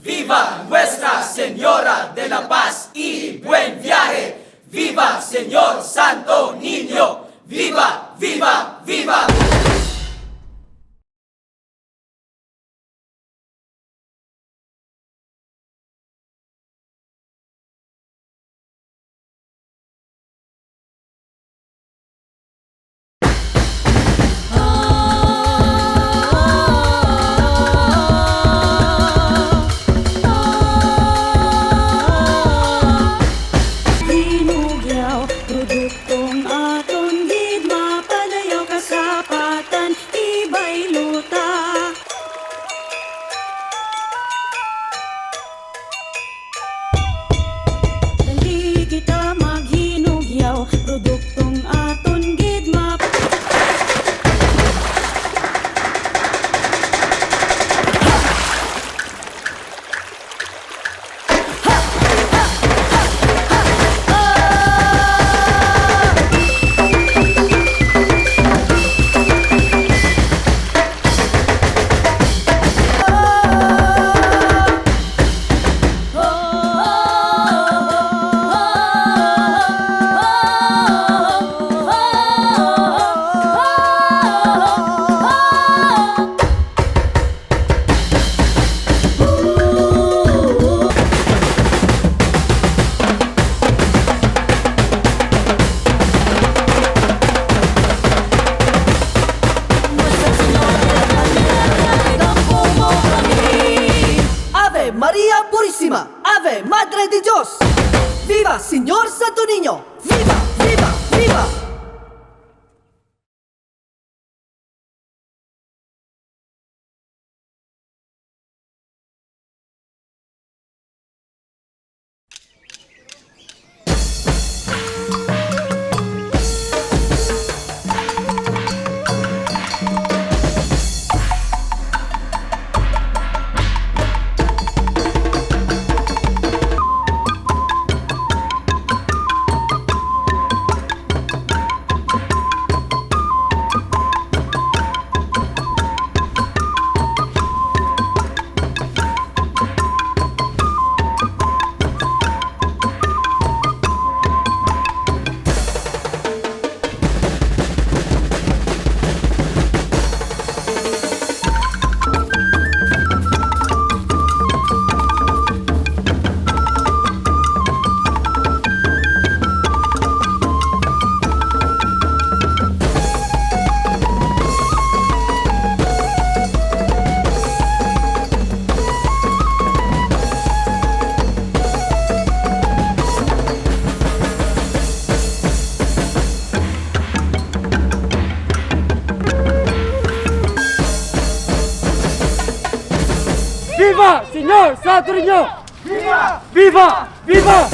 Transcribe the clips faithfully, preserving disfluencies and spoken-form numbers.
Viva Nuestra Señora de la Paz y buen viaje! Viva Señor Santo Niño! Viva, viva, viva! Hinugyaw, produktong aton gid mapadayaw kasapatan, ibayluta. Dali kita maghinugyaw, produktong aton gid map- Ave Maria Purisima! Ave Madre de Dios! Viva Señor Santo Niño! Viva! Viva! Viva! Viva, Señor Santo Niño! Viva! Viva! Viva!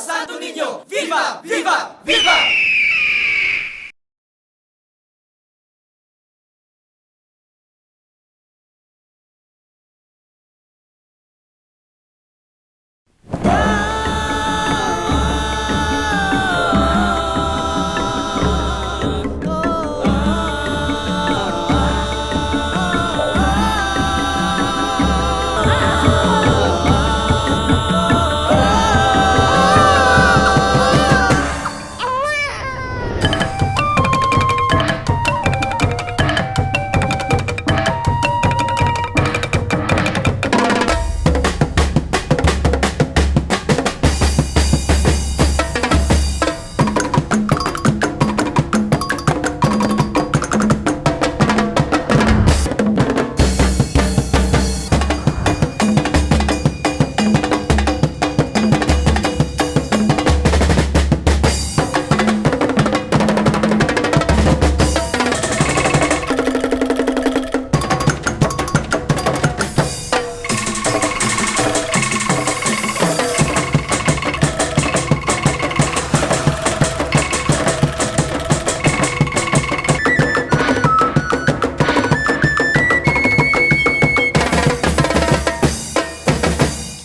Santo Niño! Viva! Viva! Viva!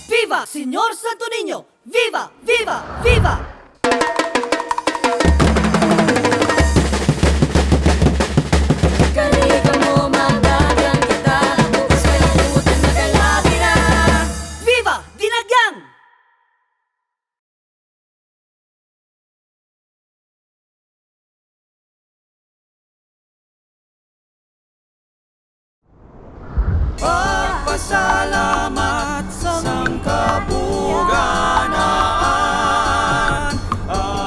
Viva, Señor Santo Niño! Viva! Viva! Viva! Kani kamo, magdagan kita, bukas kay utang na kalapira. Viva Dinagyang! Pagpasalamat sang kabuganaan. Ah.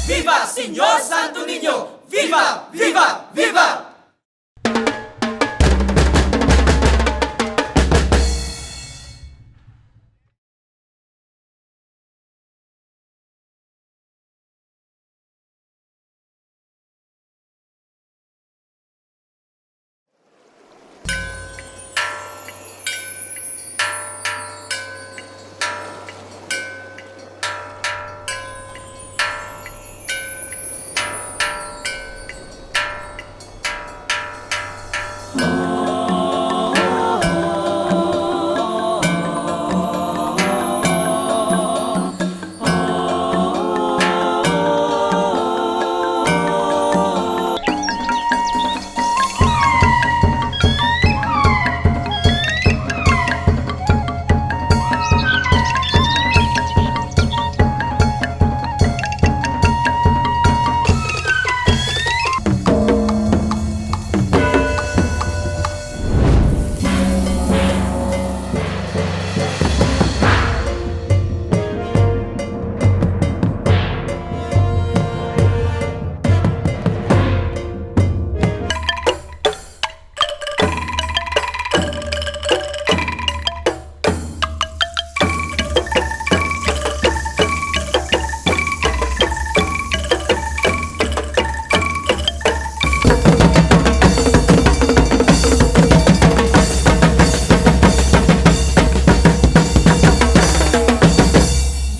Viva Señor Santo Niño! Viva! Viva! Viva!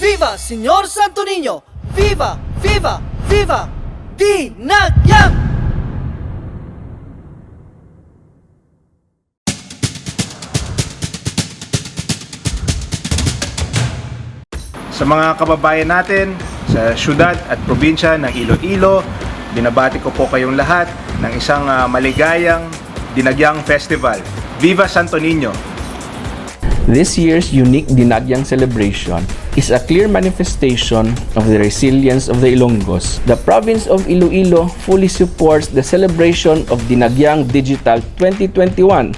Viva Señor Santo Niño! Viva! Viva! Viva! Dinagyang! Sa mga kababayan natin sa siyudad at probinsya ng Iloilo, binabati ko po kayong lahat ng isang, ah, maligayang Dinagyang Festival. Viva Santo Niño! This year's unique Dinagyang celebration is a clear manifestation of the resilience of the Ilonggos. The province of Iloilo fully supports the celebration of Dinagyang Digital twenty twenty-one.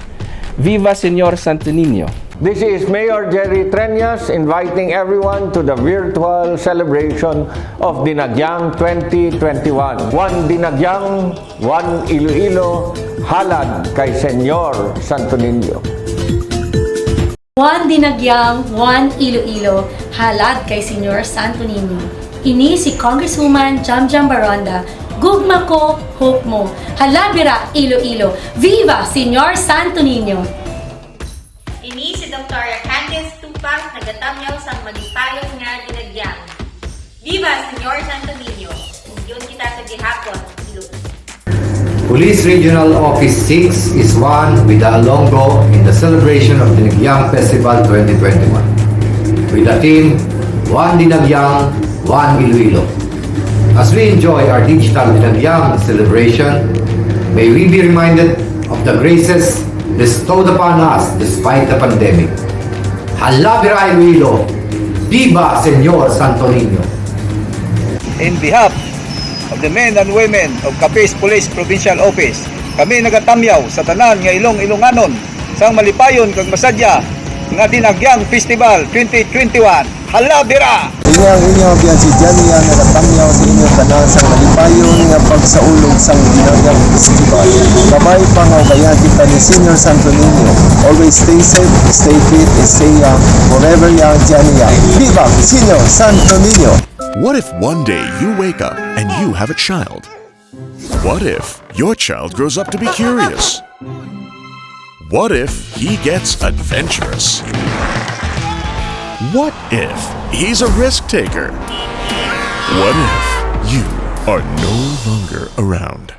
Viva Señor Santo Niño! This is Mayor Jerry Treñas inviting everyone to the virtual celebration of Dinagyang twenty twenty-one. One Dinagyang, one Iloilo, halad kay Señor Santo Niño. One Dinagyang, one Iloilo, halad kay Señor Santo Niño. Ini si Congresswoman Jamjam Baronda, gugma ko, hope mo. Hala bira, Iloilo. Viva Señor Santo Niño! Ini si Doktora Candice Tupac, nagatamyaw sang malipayon nga Dinagyang. Viva Señor Santo Niño! Ugyon kita sa gihapon, Iloilo. Police Regional Office six is one with the Alongo in the celebration of Dinagyang Festival twenty twenty-one. With the theme, One Dinagyang, One Iloilo. As we enjoy our digital Dinagyang celebration, may we be reminded of the graces bestowed upon us despite the pandemic. Hala bira, Iloilo! Viva Señor Santo Niño! In behalf of the men and women of Capiz Police Provincial Office, kami nagatamyaw sa tanan nga Ilong-Ilonganon sang malipayon kag masadya nga Dinagyang Festival twenty twenty-one. Hala bira! Ini ang inyong abyan si Diania, nagatamyaw sa inyong tanan sang malipayon nga pagsaulog sang Dinagyang Festival. Kabay pa nga ugayan kita ni Señor Santo Niño. Always stay safe, stay fit, and stay young. Forever young, Diania. Viva Señor Santo Niño! What if one day you wake up and you have a child? What if your child grows up to be curious? What if he gets adventurous? What if he's a risk taker? What if you are no longer around?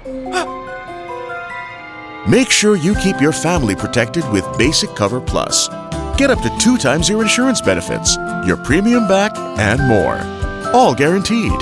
Make sure you keep your family protected with Basic Cover Plus. Get up to two times your insurance benefits, your premium back, and more. All guaranteed.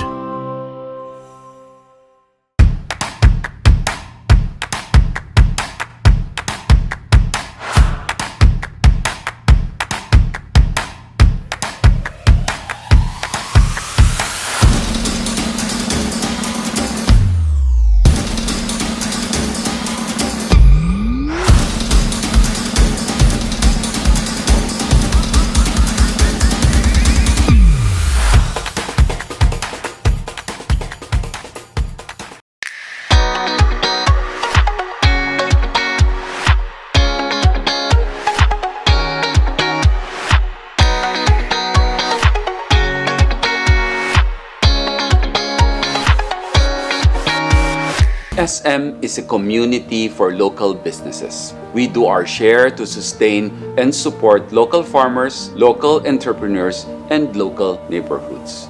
S M is a community for local businesses. We do our share to sustain and support local farmers, local entrepreneurs, and local neighborhoods.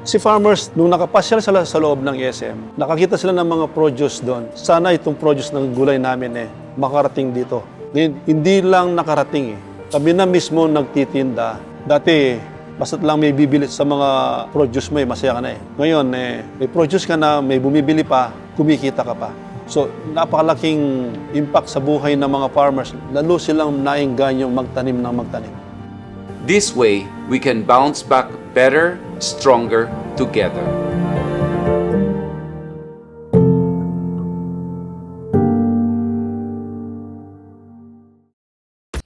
Si farmers, nung nakapasyal sila sa loob ng S M, nakakita sila ng mga produce doon. Sana itong produce ng gulay namin eh, makarating dito. Ngayon, hindi lang nakarating eh. Kami na mismo nagtitinda. Dati, basta lang may bibili sa mga produce mo eh, masaya ka na eh. Ngayon eh, may produce ka na, may bumibili pa, kumikita ka pa. So, napakalaking impact sa buhay ng mga farmers, lalo silang naingganyong magtanim ng magtanim. This way, we can bounce back better, stronger together.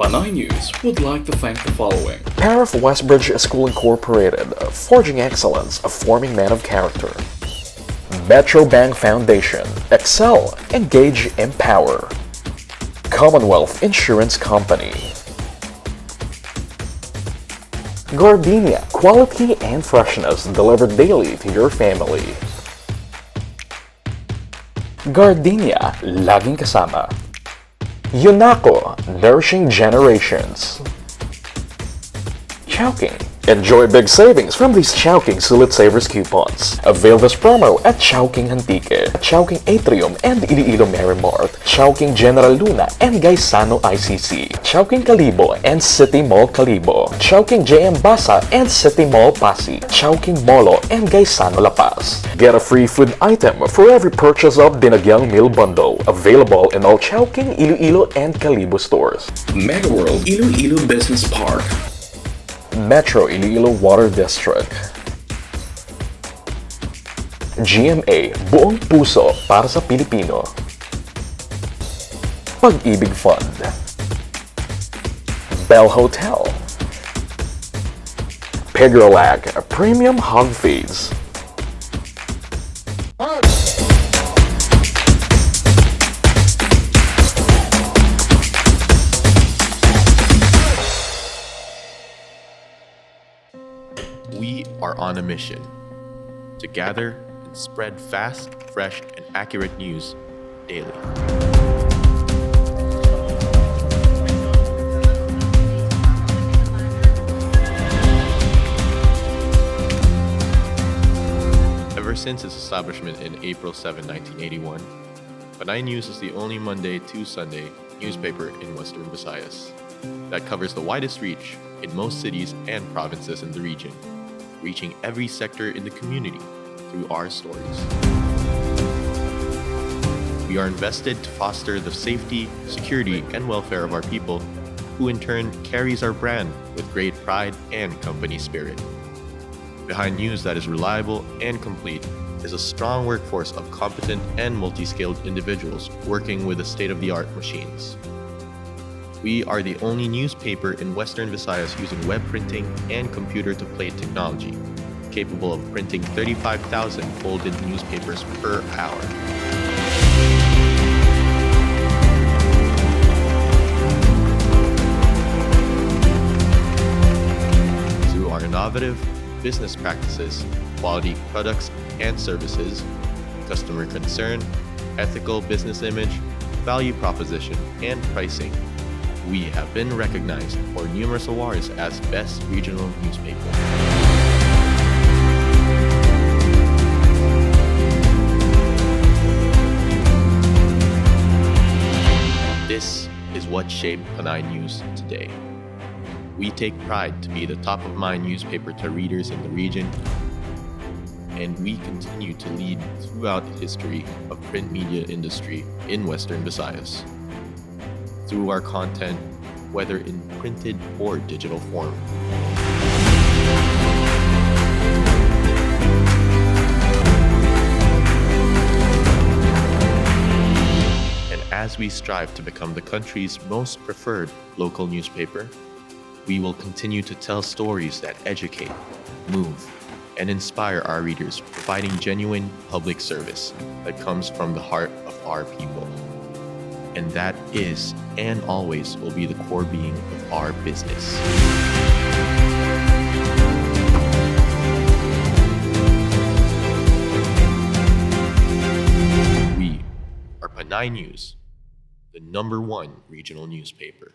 Panay News would like to thank the following. Parent of Westbridge School Incorporated, forging excellence, forming men of character. Metro Bank Foundation, excel, engage, empower. Commonwealth Insurance Company. Gardenia, quality and freshness delivered daily to your family. Gardenia, laging kasama. Yunako, nourishing generations. Chowking, Enjoy big savings from these Chowking Sulit Savers coupons. Avail this promo at Chowking Antique, Chowking Atrium and Iloilo Merry Mart, Chowking General Luna and Gaisano I C C, Chowking Kalibo and City Mall Kalibo, Chowking J M Basa and City Mall Passi, Chowking Molo and Gaisano La Paz. Get a free food item for every purchase of Dinagyang Meal Bundle. Available in all Chowking Iloilo and Kalibo stores. Megaworld Iloilo Business Park. Metro Iloilo Water District. G M A, buong puso para sa Pilipino. Pag-ibig Fund. Bell Hotel. Pigrolac Premium Hog Feeds. We are on a mission to gather and spread fast, fresh, and accurate news daily. Ever since its establishment in April seventh, nineteen eighty-one, Panay News is the only Monday to Sunday newspaper in Western Visayas that covers the widest reach in most cities and provinces in the region, reaching every sector in the community through our stories. We are invested to foster the safety, security, and welfare of our people, who in turn carries our brand with great pride and company spirit. Behind news that is reliable and complete is a strong workforce of competent and multi-skilled individuals working with the state-of-the-art machines. We are the only newspaper in Western Visayas using web printing and computer-to-plate technology, capable of printing thirty-five thousand folded newspapers per hour. Through our innovative business practices, quality products and services, customer concern, ethical business image, value proposition, and pricing, we have been recognized for numerous awards as Best Regional Newspaper. This is what shaped Panay News today. We take pride to be the top-of-mind newspaper to readers in the region, and we continue to lead throughout the history of print media industry in Western Visayas through our content, whether in printed or digital form. And as we strive to become the country's most preferred local newspaper, we will continue to tell stories that educate, move, and inspire our readers, providing genuine public service that comes from the heart of our people. And that is and always will be the core being of our business. We are Panay News, the number one regional newspaper.